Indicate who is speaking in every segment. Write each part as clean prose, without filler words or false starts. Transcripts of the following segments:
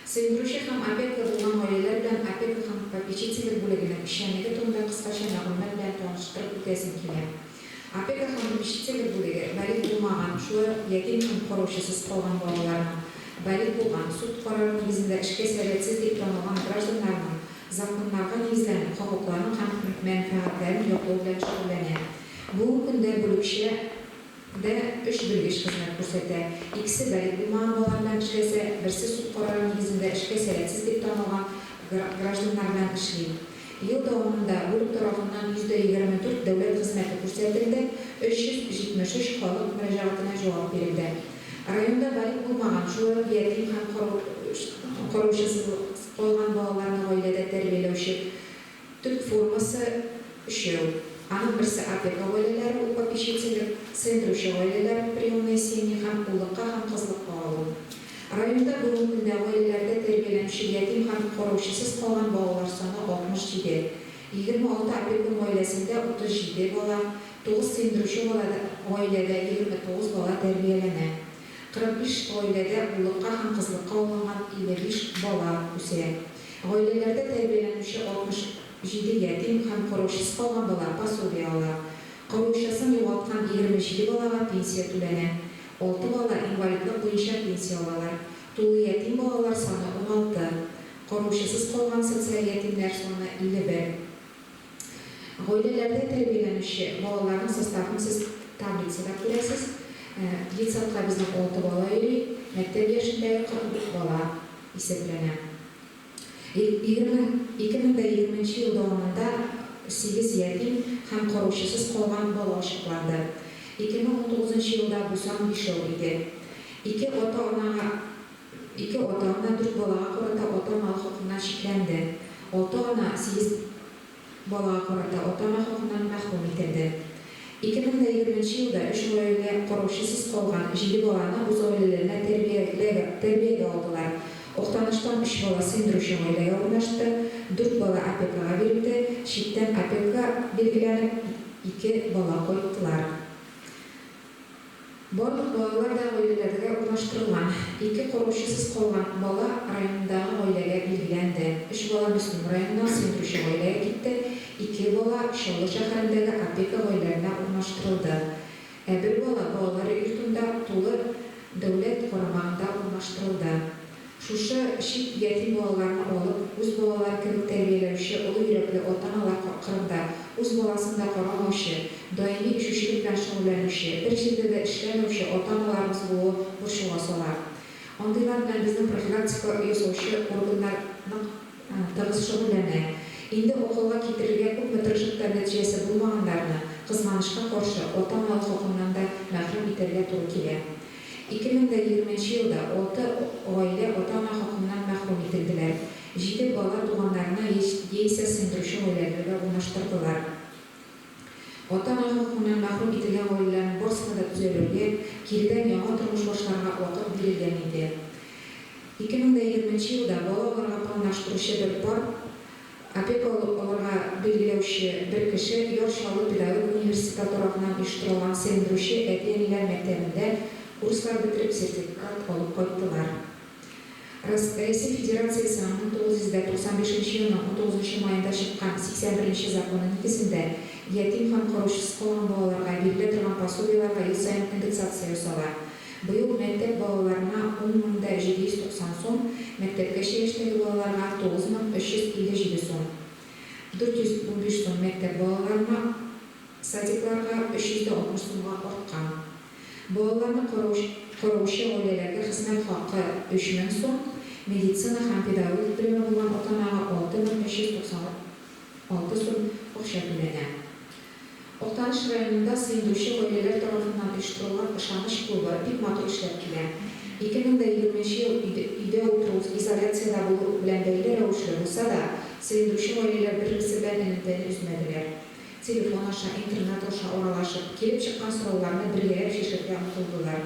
Speaker 1: Сыендыручы һәм опека булган гаиләләр белән опека һәм попечительлек бүлегенең эшчәнлеге турында кыскача мәгълүмат белән таныштырып үтәсем килә. Опека һәм попечительлек бүлеге балигъ булмаган, шулай ук ятим һәм караучысыз калган балаларның, балигъ булган, суд карары нигезендә эшкә сәләтсез дип танылган гражданнарның законнарга нигезләнеп хокукларын һәм мәнфәгатьләрен яклау белән шөгыльләнә. Бүгенге көндә бүлекчә Дә өч белгеч хезмәт күрсәтә. Икесе балигъ булмаган балалар белән эшләсә, берсе суд карары нигезендә эшкә сәләтсез дип танылган гражданнар белән эшли. Ел дәвамында бүлек тарафыннан 124 дәүләт хезмәте күрсәтелде, 373 халык мөрәҗәгатенә җавап бирелде. Районда балигъ булмаган, шулай ук ятим һәм караучысыз калган балаларны гаиләдә тәрбияләүче Төп формасы, өчәү. Аның берсе опека гаиләләре, ул попечительлек, сыендыручы гаиләләр, приемные семьи, һәм уллыкка һәм кызлыкка алу. Районда бүгенге көндә гаиләләрдә тәрбияләнүче ятим һәм караучысыз калган балалар саны 67. 26 опекун гаиләсендә 37 бала, 9 сыендыручы гаиләдә 29 бала тәрбияләнә. 45 гаиләдә уллыкка һәм кызлыкка алынган 55 бала үсә. Гаиләләрдә тәрбияләнүче 67 ятим һәм караучысыз калган бала пособие ала. Караучысын югалткан 27 балага пенсия түләнә. Алты бала инвалидлык буенча пенсия алалар. Тулы ятим балалар саны 16. Караучысыз калган социаль ятимнәр саны 51. Гаиләләрдә тәрбияләнүче балаларның составын сез таблицада күрәсез. Детсадка безнең алты бала йөри, мәктәп яшендәге 44 бала исәпләнә. 2020 нче ел дәвамында сигез ятим һәм караучысыз калган бала ачыкланды. 2019 нчы елда бу сан бишәү иде. Ике ата-анага Ике ата-ана дүрт балага карата ата-аналык хокукыннан чикләнде. Алты ана сигез балага карата ата-ана хокукыннан мәхрүм ителде. 2020 нче елда өч гаилә караучысыз калган җиде баланы үз гаиләләренә тәрбиягә алдылар. Актаныштан өч бала сыендыручы гаиләгә урнашты, дүрт бала опекага бирелде, читтән опекага билгеләнеп, ике бала кайттылар. Барлык балалар да гаиләләргә урнаштырылган. Ике караучысыз калган бала районындагы гаиләгә билгеләнде. Өч бала Мөслим районына сыендыручы гаиләгә китте, ике бала Чаллы шәһәрендәге опека гаиләләренә урнаштырылды. Ә бер бала балалар йортында тулы дәүләт карамагында урнаштырылды. Шушы чит ятим балаларны алып, үз балалары кебек тәрбияләүче олы йөрәкле ата-аналар кырында үз баласын да карамаучы, даими эчүчелек белән шөгыльләнүче, бер җирдә дә эшләмәүче ата-аналарыбыз булуы борчуга сала. Андыйлар белән безнең профилактика ясаучы органнар нык тыгыз шөгыльләнә. Инде акылга китерергә күпме тырышып та нәтиҗәсе булмаганнарны, кызганычка каршы, ата-аналык хокукыннан да мәхрүм итәргә туры килә. 2020 нче елда алты гаилә ата-ана хокукыннан мәхрүм ителделәр, җиде бала туганнарына яисә сыендыручы гаиләләргә урнаштырдылар. Ата-ана хокукыннан мәхрүм ителгән гаиләләрнең барысына да төзәлергә, киредән яңа тормыш башларга вакыт бирелгән иде. 2020 нче елда бала алырга планлаштыручы бер пар Опека алырга билгеләүче бер кеше Яр Чаллы педагогик университеты тарафыннан оештырылган сыендыручы әти-әниләр мәктәбендә курслар бетереп сертификат алып кайттылар. Рәсәй Федерациясенең 1995 нче елның 19 нчы маенда чыккан 81 нче законы нигезендә ятим һәм караучысыз калган балаларга бирелә торган пособиеләргә ел саен индексация ясала. Быел мәктәп балаларына 10 мең дә 790 сум, мәктәпкәчә яшьтәге балаларга 9357 сум, 415 сум мәктәп балаларына, садикларга 360 сумга арткан. Балаларны караучы гаиләләргә хезмәт хакы 3000 сум, медицина һәм педагогик белеме булган ата-анага 6396 сум акча түләнә. Актаныш районында сыендыручы гаиләләр тарафыннан оештырылган Ышаныч клубы бик матур эшләп килә. 2020 нче ел өйдә утыру, изоляциядә булу белән бәйле рәвешле булса да, сыендыручы гаиләләр бер-берсе белән элемтәне өзмәделәр. Телефон аша, интернет аша аралашып, килеп чыккан сорауларны бергәләп чишәргә омтылдылар.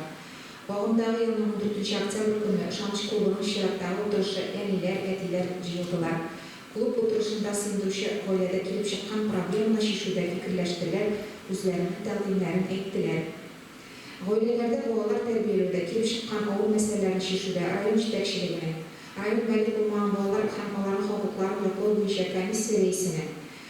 Speaker 1: Агымдагы елның ундүртенче октябрь көнне Ышаныч клубының чираттагы утырышы әниләр, әтиләр җыелдылар. Клуб утырышында сыендыручы гаиләдә килеп чыккан проблеманы чишүдә фикерләштеләр, үзләренең тәкъдимнәрен әйттеләр. Гаиләләрдә балалар тәрбияләүдә килеп чыккан авыр мәсьәләләрне чишүдә район җитәкчелегенең, Район балигъ булмаган балалар һәм аларның хокукларын яклау буенча комиссия рәисенең,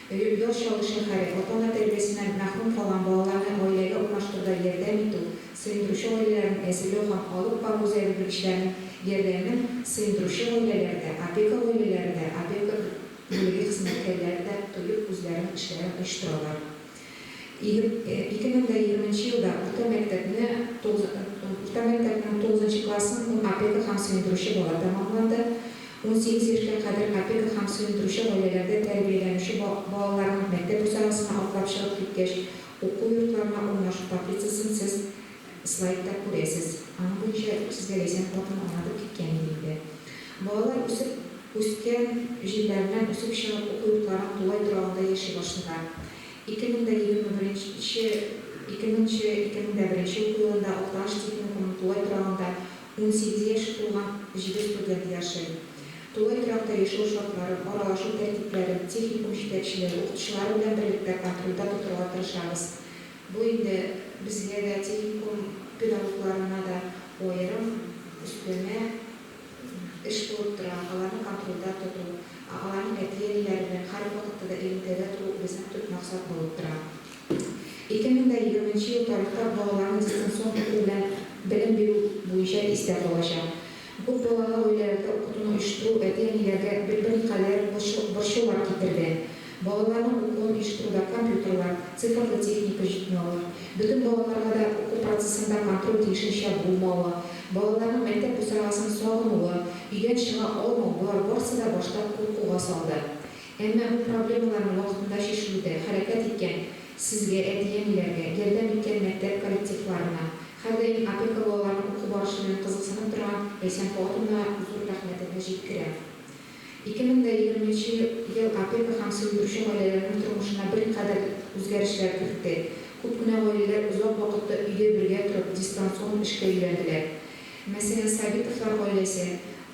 Speaker 1: Яр Чаллы шәһәре, ата-ана тәрбиясеннән мәхрүм калган балаларны гаиләгә урнаштыруда ярдәм итү, сыендыручы гаиләләрен әзерләү һәм алып бару үзәге белгечләренең ярдәмен сыендыручы гаиләләр дә, опека гаиләләре дә, опека бүлеге хезмәткәрләре дә тоеп үзләренең эшләрен оештыралар. 2020 нче елда урта мәктәпне урта мәктәпнең тугызынчы классын ун опека һәм сыендыручы бала тәмамланды. 18 яшькә кадәр опека һәм сыендыручы гаиләләрдә тәрбияләнүче балаларның мәктәп бусагасына атлап чыгып киткәч, уку йортларына урнашу таблицасын сез слайдта күрәсез. Аның буенча сезгә Ләйсән хатын аңлатып киткән иде инде. Балалар үсеп үскән җирләреннән үсеп чыгып уку йортларының тулай торагында яши башлыйлар. 2021 нче, 2000 нче, 2001 нче уку елында Актаныш техникумының тулай торагында 18 яше тулган җиде студент яши. Тулай торакта яшәү шартларын, аралашу тәртипләрен техникум җитәкчелеге, укытучылары белән берлектә контрольдә тотырга тырышабыз. Бу инде безгә дә, техникум педагогларына да аерым өстәмә эш булып тора, аларны контрольдә тоту, аларның әти-әниләре белән һәрвакытта да элемтәдә тору безнең төп максат булып тора. 2020 нче ел тарихта балаларны дистанцион уку белән белем бирү буенча истә калачак. Күп балалы гаиләләрдә укытуны оештыру әти-әниләргә берникадәр борчулар китерде. Балаларның укуын оештыруда компьютерлар, цифрлы техника җитмәве, бөтен балаларга да уку процессында контроль тиешенчә булмавы, балаларның мәктәп бусагасын сагынуы, өйдән чыга алмау, болар барсы да башта куркуга салды. Әмма бу проблемаларны вакытында чишелүдә хәрәкәт иткән сезгә, әти-әниләргә, ярдәм иткән мәктәп коллективларына, һәрдаим опека балаларның уку барышы белән кызыксынып торган Ләйсән Фоатовнага зур рәхмәтемне җиткерәм. 2020 нче ел опека һәм сөендерүче гаиләләрнең тормышына берникадәр үзгәрешләр кертте. Күп кенә гаиләләр озак вакытта өйдә бергә торып, дистанцион эшкә өйрәнделәр. Мәсәлән, Сабитовлар гаиләсе,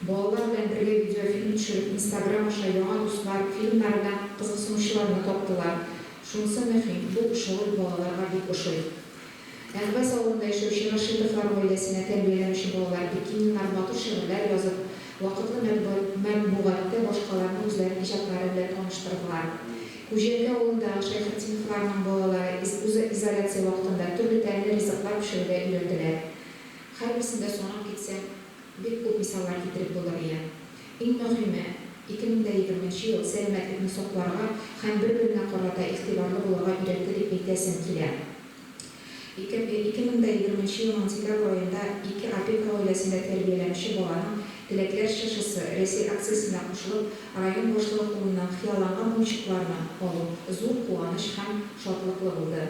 Speaker 1: балалар белән бергә видеофильм төшереп, Инстаграм аша яңа дуслар, фильмнары белән кызыксынучыларны таптылар. Шунысы мөһим, бу шөгыль балаларга бик ошый. Әгъбәз авылында яшәүче Рашитовлар гаиләсенә тәрбияләнүче балалар Бикининнар матур шигырьләр язып, вакытлы матбугатта башкаларны үзләренең иҗатлары белән таныштырдылар. Күҗәкә авылындагы Шәйхетдиновларның балалары үзизоляция вакытында төрле тәмле ризыклар пешерергә өйрәнделәр. Һәрберсен дә санап китсәң, бик күп мисаллар китереп булыр ие. Иң мөһиме, 2020 нче ел сәламәтлекне сакларга һәм бер-береңә карата игътибарлы булырга өйрәтте дип әйтәсем килә. 2020 нче елның декабрь аенда ике опека гаиләсендә тәрбияләнүче баланың Теләкләр чыршысы Рәсәй акциясенә кушылып, район башлыгы кулыннан хыялланган уенчыкларны алу зур куаныч һәм шатлыклы булды.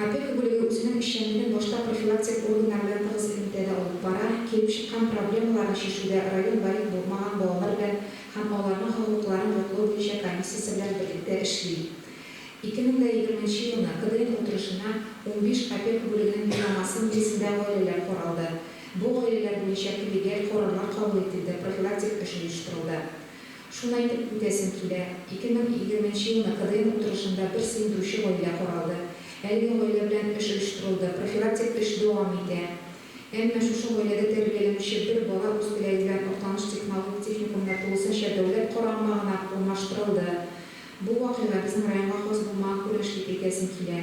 Speaker 1: Опека бүлеге үзенең эшчәнлеген башта профилактик органнар белән тыгыз элемтәдә алып бара, килеп чыккан проблемаларны чишүдә район балигъ булмаган балалар белән һәм аларның хокукларын яклау буенча комиссиясе белән берлектә эшли. 2020 нче елны КДН утырышына 15 опека бүлегенең юлламасы нигезендә гаиләләр каралды. Бу гаиләләр буенча коллегиаль карарлар кабул ителде, профилактик эш оештырылды. Шуны әйтеп үтәсем килә, 2020 нче елны КДН утырышында бер сыендыручы гаилә каралды. Әлеге гаилә белән эш оештырылды, профилактик эш дәвам итә. Әмма шушы гаиләдә тәрбияләнүче бер бала үз теләге белән Актаныш технологик техникумына тулысынча дәүләт карамагына урнаштырылды. Бу вакыйга безнең районга хас булмаган күренеш дип әйтәсем килә.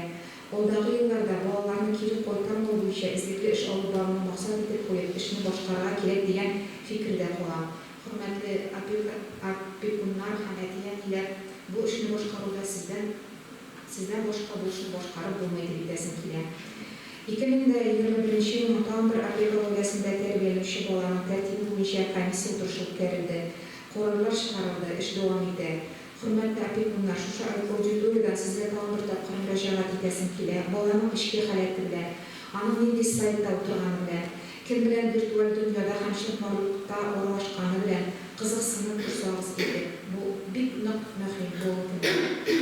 Speaker 1: Алдагы елларда балаларны кире кайтармау буенча эзлекле эш алып баруны максат итеп куеп, эшне башкарырга кирәк дигән фикердә калам. Хөрмәтле опека, опекуннар һәм әти-әниләр, бу эшне башкаруда сездән сездән башка бу эшне башкарып булмый дип әйтәсем килә. 2021 нче елның тагын бер опека гаиләсендә тәрбияләнүче баланың тәртибе буенча комиссия утырышы үткәрелде. Карарлар чыгарылды, эш дәвам итә. Хөрмәтле опекуннар, шушы аудиториядән сезгә тагын бер тапкыр мөрәҗәгать итәсем килә, баланың эчке халәте белән, аның нинди сайтта утырганы белән, кем белән виртуаль дөньяда һәм чынбарлыкта аралашканы белән кызыксынып торсагыз иде. Бу бик нык мөһим бүгенге көндә.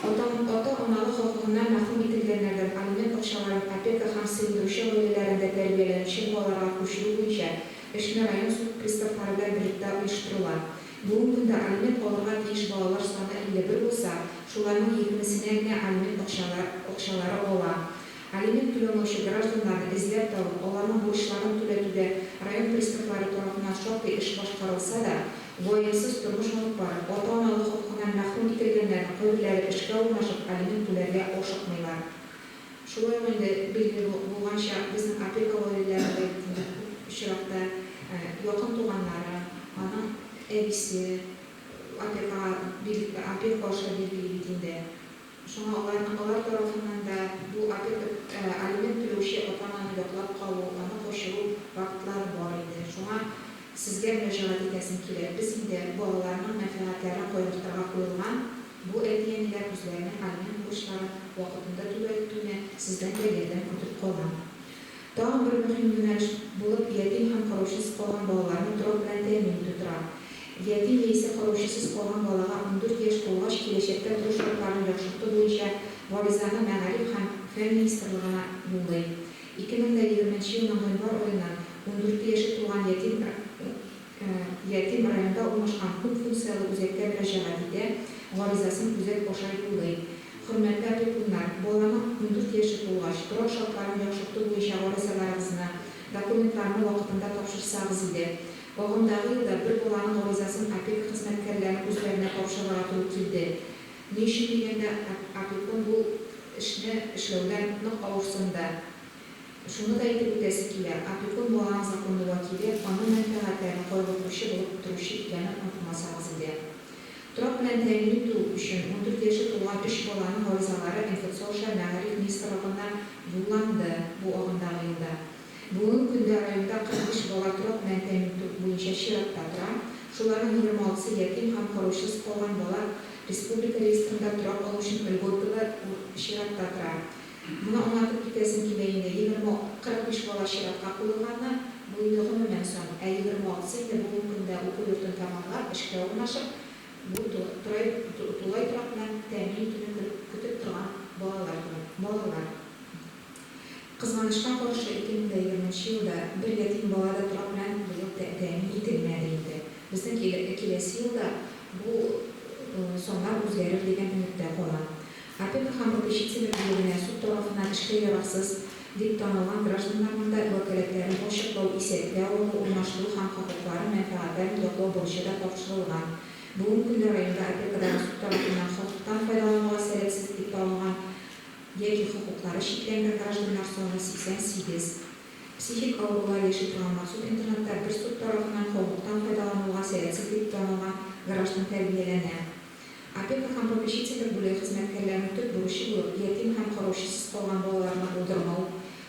Speaker 1: Ата, ата-аналык хокукыннан мәхрүм ителгәннәрдән алимент акчаларын опека һәм сыендыручы гаиләләрендә тәрбияләнүче балаларга күчерү буенча эшне район суд приставлары белән берлектә оештырыла. Бүгенге көндә алимент алырга тиеш балалар саны 51 булса, шуларның егермесенә генә алимент акчалары ала. Алимент түләмәүче гражданнарны эзләп табып, аларның бурычларын түләтүдә район приставлары тарафыннан шактый эш башкарылса да, ваемсыз тормыш алып барып, ата-аналык хокукыннан мәхрүм ителгәннәрнең кайберләре эшкә урнашып, алимент түләргә ашыкмыйлар. Шулай ук инде, билгеле булганча, безнең опека гаиләләрендә бит инде күп очракта якын туганнары, аның әбисе опекага опека аша билгели бит инде. Шуңа аларның алар тарафыннан да бу опека алимент түләүче ата-ананы яклап калу, аны качыру фактлары бар инде. Шуңа сезгә мөрәҗәгать итәсем килә. Без инде балаларның мәнфәгатьләрен кайгыртырга куелган бу әти-әниләр үзләренең алимент бурычларын вакытында түләтүне сездән дә ярдәм көтеп калам. Тагын бер мөһим юнәлеш булып ятим һәм караучысыз калган балаларны торак белән тәэмин итү тора. Ятим яисә караучысыз калган балага 14 яшь тулгач киләчәктә тору шартларын яхшырту буенча гаризаны Мәгариф һәм фән министрлыгына юллый. 2020 нче елның гыйнвар аеннан 14 яше тулган ятим ятим районда урнашкан күп функцияле үзәккә мөрәҗәгать итә, гаризасын үзәк аша юллый. Хөрмәтле опекуннар, баланың 14 яше тулгач, торак шартларын яхшырту буенча гаризаларыгызны, документларны вакытында тапшырсагыз иде. Агымдагы елда бер баланың гаризасын опека хезмәткәрләренең үзләренә тапшырырга туры килде. Ни өчен дигәндә, опекун бу эшне эшләүдән нык авырсынды. Шуны да әйтеп үтәсе килә, опекун баланың законлы вәкиле, аның мәнфәгатьләрен кайгыртучы булып торучы икәнен онытмасагыз иде. Торак белән тәэмин итү өчен 14 яше тулган өч баланың гаризалары МФЦ аша Мәгариф министрлыгына юлланды бу агымдагы елда. Бүгенге көндә районда 45 бала торак белән тәэмин итү буенча чиратта тора. Шуларның 26-сы ятим һәм караучысыз калган бала республика реестрында торак алу өчен льготалы чиратта тора. Моны аңлатып китәсем килә инде, 45 бала чиратка куелганны, бу инде гомумән сан, ә 26-сы инде бүгенге көндә уку йортын тәмамлап, эшкә урнашып, бу тулай торак белән тәэмин итүне көтеп торган балалар балалар. Кызганычка каршы, 2020 нче елда бер ятим бала да торак белән быел тәэмин ителмәде инде. Безнең киләсе елда бу саннар үзгәрер дигән өметтә калам. Опека һәм попечительлек бүлегенә суд тарафыннан эшкә яраксыз дип танылган гражданнарның да вәкаләтләрен ачыклау, исәпкә алу, урнаштыру һәм хокукларын, мәнфәгатьләрен яклау бурычы да тапшырылган. Бүгенге көндә районда опекадагы суд тарафыннан хокуктан файдалануга сәләтсез дип танылган яки хокуклары чикләнгән гражданнар саны 88. Психик авырулар яши торган махсус интернатта бер суд тарафыннан хокуктан файдалануга сәләтсез дип танылган граждан тәрбияләнә. Опека һәм попечительлек бүлеге хезмәткәрләренең төп бурычы булып, ятим һәм караучысыз калган балаларны булдырмау,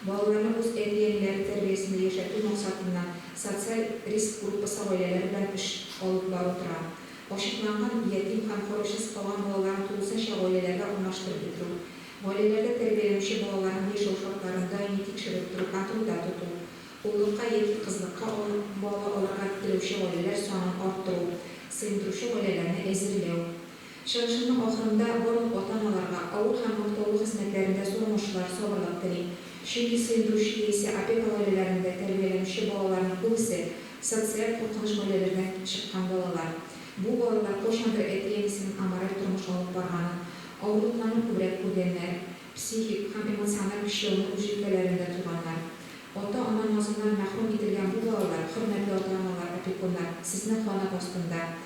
Speaker 1: балаларны үз әти-әниләре тәрбиясендә яшәтү максатыннан социаль риск группасы гаиләләре белән эш алып бару тора. Ачыкланган ятим һәм караучысыз калган балаларны тулысынча гаиләләргә урнаштырып бетерү, гаиләләрдә тәрбияләнүче балаларның яшәү шартларын даими тикшереп тору, контрольдә тоту, уллыкка яки кызлыкка бала алырга теләүче гаиләләр санын арттыру, сыендыручы гаиләләрне әзерләү. Чыгышымның ахырында барлык ата-аналарга авыр һәм мактаулы хезмәтләрендә зур уңышлар, сабырлык телим. Чөнки сыендыручы яисә опека гаиләләрендә тәрбияләнүче балаларның күбесе, социаль куркыныч гаиләләрдән чыккан балалар. Бу балалар кайчандыр әти-әнисенең амораль тормыш алып барганын, авырлыкларны күбрәк күргәннәр, психик һәм эмоциональ көчләүне үз җилкәләрендә тойганнар. Ата-ана назыннан мәхрүм ителгән бу балалар, хөрмәтле ата-аналар, опекуннар, сезнең канат астында.